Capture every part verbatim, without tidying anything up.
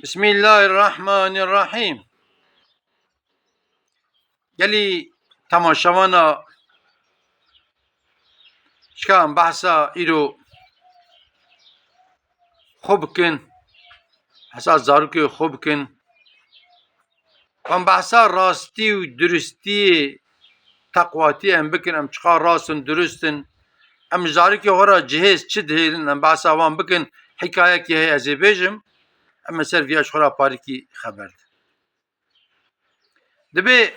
Bismillahirrahmanirrahîm. Gelî temaşevana şika em behsa îro xwe bikin, behsa zarokê xwe bikin. Em behsa rastî û duristiyê, teqwatiyê em bikin, em çiqa rast in, durist in. Em ji zarokê xwe re cihêz çi dihêlin, em behsa wan bikin. Hikayekî heye ez ê bêjim. Em ê ser viya ji xwe re parîkî xeber din. Dibê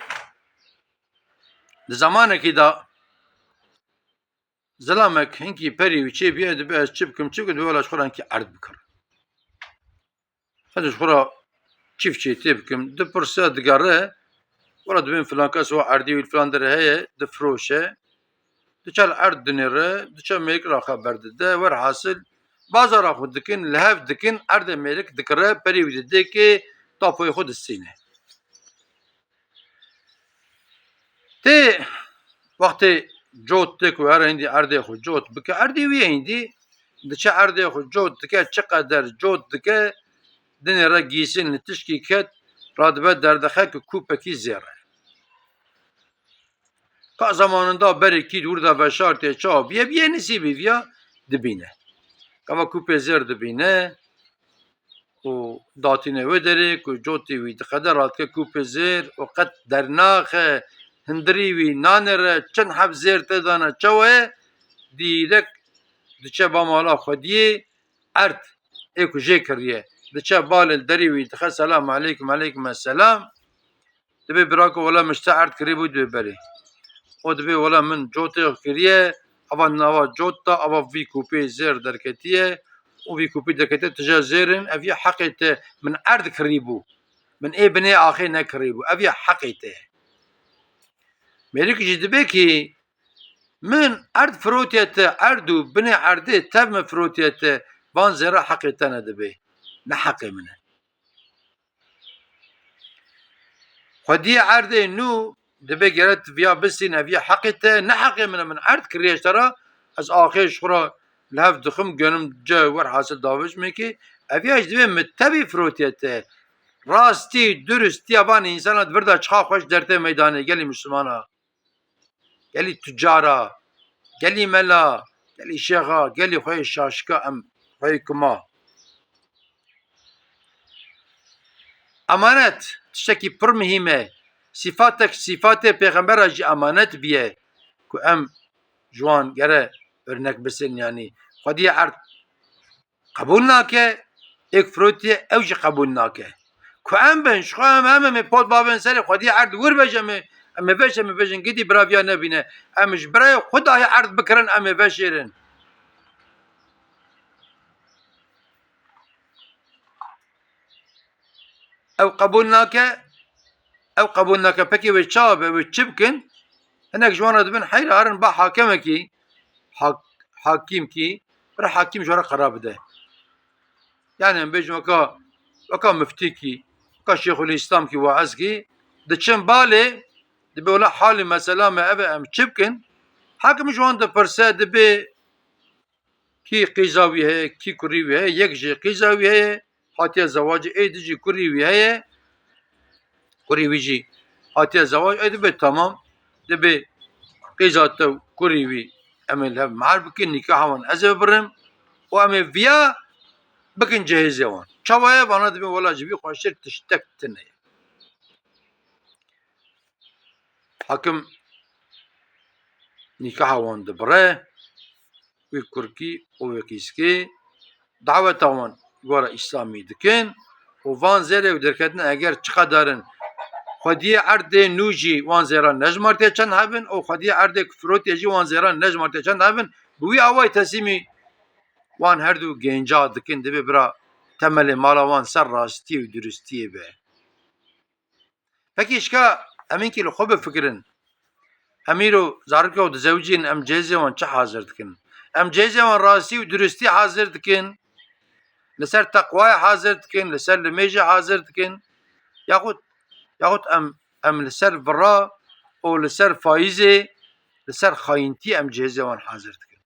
di zemanekî de zilamek hinkî perî wî çê bûye, dibê ez çi bikim, çi bikim, dibê wela ji xwe re hinkî erd bikirim. Ez ji xwe re çîfçê tê bikim. Dipirse, digere, wela dibên filan kes wa erdê wî li filan derê heye, difiroşe. Diçe li erd dinêre, diçe mêrik re xeber dide. Werhasil, bazara xwe dikin, li hev dikin, erdê mêrik dikire, perî wî didê kê, tapoyê xwe distîne. Tê wextê cot tê ku here hindî erdê xwe cot bike, erdê wî ye hindî, diçe erdê xwe cot dike, çi qeder cot dike, dinê re gîsin li tişkî ket, radibe derdixe ku kûpekî zêr e. Ka zemanında berê kî di wir de veşartê çawa bûye, bûye nisîbî viya dibîne. Gava kûpê zêr dibîne û datîne wê derê ku cotê wî diqede, radike kûpê zêr û qet dernaxe, hindirî wî nanêre, çend heb zêr tê dane çawa ye, dîrek diçe ba mala xwediyê, erd ê ku jê kiriye, diçe balê li derî wî dixe, selam aleykum, aleykum selam. Dibê birako wela min ji te erd kirîbû dibê berê. O dibê wela min cotê kiriye, ava nava cot da, ava vî kûpê zêr derketiye û vî kûpî derketiye, tije zêr in, ev yê heqê te, min erd kirîbû. Min ê binê axê nekirîbû. Ev yê heqê te ye. Mêrik jî dibê kî min erd firotiye te, erd û binê erdê tev min firotiye te, van zêra heqê te ne dibê. Ne heqê min e. Xwediyê erdê nû dibê gere tu viya bistîne, ev yê heqê te, ne heqê min e, min erd kiriye ji te re, ez axê ji xwe re li hev dixim, genim ce, werhasil davêjimê kê, ev ya jî dibê min tevî firotiye te. Rastî, duristî, ya van însana di vir de çiqa xweş dertê meydanê, gelî Mislimana. Gelî tucara, gelî mela, gelî şêxa, gelî xweyê şaşika em xweyê kuma. Emanet, tiştekî pir muhîm e. Sîfatek, sîfatê pêxembera jî emanet biye ku em ji wan gere örnek bisin, yanî xwediyê erd qebûl nake, êk firotiye ew jî qebûl nake. Ku em bin, ji xwe em, em, em ê pot bavên serê xwediyê erd wir bêje, em ê, em ê veşe, em ê bêjin, gidî bira viya nebîne. Em ji birayê xwe dahî erd bikirin, em ê veşêrin. Ew qebûl nake, ew qebûl nake. Pekî wê çawa be, wê çi bikin? Hinek ji wan re dibin heyra, herin ba hakemekî, hak-, hakîmkî, bira hakîm ji re qerar bide. Yani em bêjin weka, weka miftîkî, weka Şêxulîslamkî, waizkî, diçin balê, dibê wela halî mesela me ev e, em çi bikin? Hakim ji wan dipirse, dibê kî qîza wî heye, kî kurî wî heye, yek jê qîza wî heye, hatiye zewacê, ê di jî kurî wî heye, kurî wî jî hatiye zewac, ê dibê temam, dibê qîza te û kurî wî em ê li hev mehr bikin, nîkaha wan ez ê bibirim û em ê viya bikin cihêzê wan. Çawa ye? Vana dibê wela ji vî xweştir tiştek tune ye. Hakim nîkaha wan dibire, wî kurkî û wî qîzkî daweta wan gora Îslamî dikin û van zêrê û derketine eger çiqedar in, xwediyê erdê nû jî wan zêran nejmartiye çend hebin û xwediyê erdê ku firotiye jî wan zêran nejmartiye çend hebin, bi wî awayî teslîmî wan her du genca dikin, dibê bira temelê mala wan ser rastiyê û duristiyê be. Pekî şika em înkî li xwe bifikirin. Em îro zarokê xwe dizewicîn, em cihêzê wan çi hazir dikin? Em cihêzê wan rastî û duristî hazir dikin? Li ser teqwayê hazir dikin, li ser limêjê hazir dikin? Yaxut, yaxut em, em li ser vira û li ser fayîzê, li ser xayîntî em cihêzê wan hazir dikin?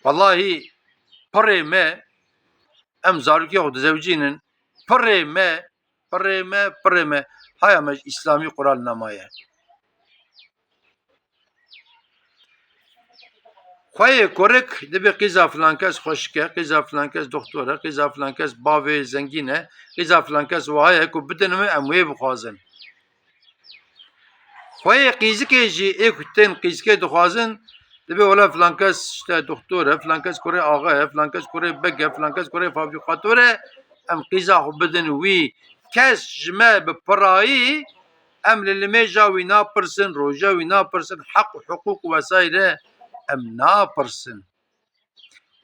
Wellahî pirê me em zarokê xwe dizewicînin, pirê me, pirê me, pirê me, haya me ji îslamî qural nemaye. Xweyê kurik dibê qîza filan kes xweşik e, qîza filan kes doktor e, qîza filan kes bavê zengîn e, qîza filan kes wiha ye ku bidin min em wê bixwazin. Xweyê qîzikê jî ê ku tên qîzikê dixwazin, dibê wela filan kes işte doktor e, filan kes kurê axa ye, filan kes kurê beg e, filan kes kurê fabrîkator e, em qîza xwe bidin wî. Kes ji me bi pirayî, em li limêja wî napirsin, roja wî napirsin, heq û hiqûq û wesayre em napirsin.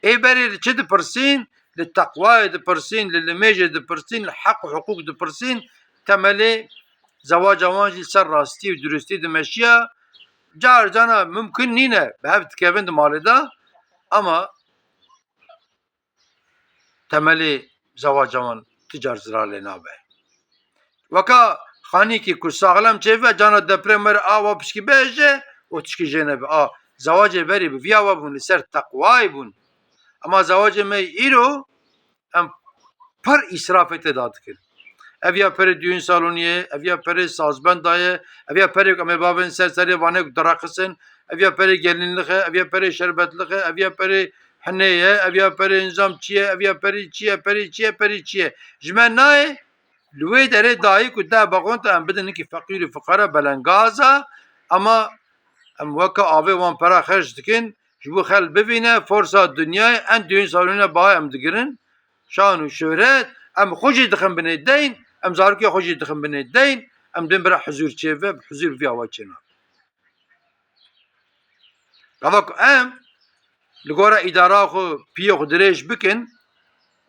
Ê berê li çi dipirsîn? Li teqwayê dipirsîn, li limêjê dipirsîn, li heq û hiqûq dipirsîn. Temelê zewaca wan jî ser rastî û durustî dimeşiya. Car cana mimkun nîne, bi hev dikevin di malê de. Ama temelê zewaca wan ti car zirar lê nabe. Weka xanîkî ku saxlem çêve, cana deprê me re a wa pişkî bihêje û tişkî jê nebe. A zewacê berî bi viya we bûn, li ser teqwayê bûn. Ema zewacê me îro em pir îsrafê tê de dikin. Ev ya perê düğün salonî ye, ev ya perê sazbenda ye, ev ya perê ku em ê bavên ser serê vanê ku direqisin, ev ya perê gelînlix e, ev ya perê şerbetlik e, ev ya perê hinê ye, ev ya perê nizam çi ye, ev ya perê çi ye, perê çi ye, perê çi ye. Ji me nayê, li wê derê dayik û deh bexwenta em bidin hinkî feqîr û fiqara belengaza, ama em weke avê wan pera xerc dikin, ji bo xelk bivîne, forsa dinyayê en düğün salonî baha em digirin, şan û şohret, em xwe jî dixin binê deyn, em zarokê xwe jî dixin binê deyn, em dên bira huzûr çêve, bi huzûr viya we çênabe. Gava ku em li gora îdara xwe piyê xwe dirêj bikin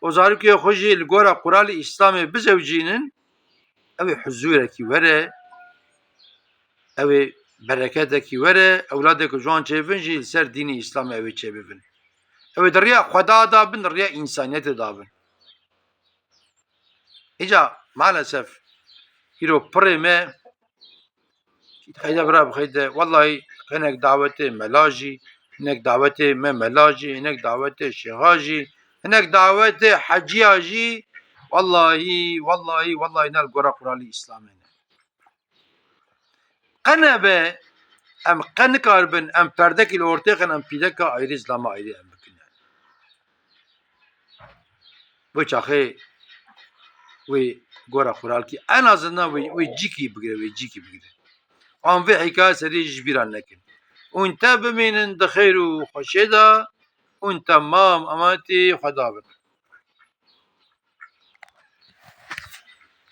û zarokê xwe jî li gora quralê Îslamê bizewicînin, ew ê huzûrekî were, ew ê bereketekî were, ewladê ku ji wan çêbin jî li ser dînê Îslamê ew ê çêbibin. Ew ê di riya Xweda de bin, di riya însaniyetê de bin. Îca maalesef îro pirê me, xeyde bira bixeyde, wellahî hinek dawetê mela jî, hinek dawetê me mela jî, hinek dawetê şêxa jî, hinek dawetê heciya jî, wellahî, wellahî, wellahî ne li gora quralê Îslamê ne. Qe nebe, em qe nikaribin, em perdekî li ortê xin, em pîdeka ayrî, zilama ayrî em bikin. Wê çaxê wê gora xuralkî en azından wê, wê cîkî bigire, wê cîkî bigire. An vê hikaye serî ji bîra nekin. Hûn te bimînin di xêr û xweşê de, hûn temam emanetî Xweda bin.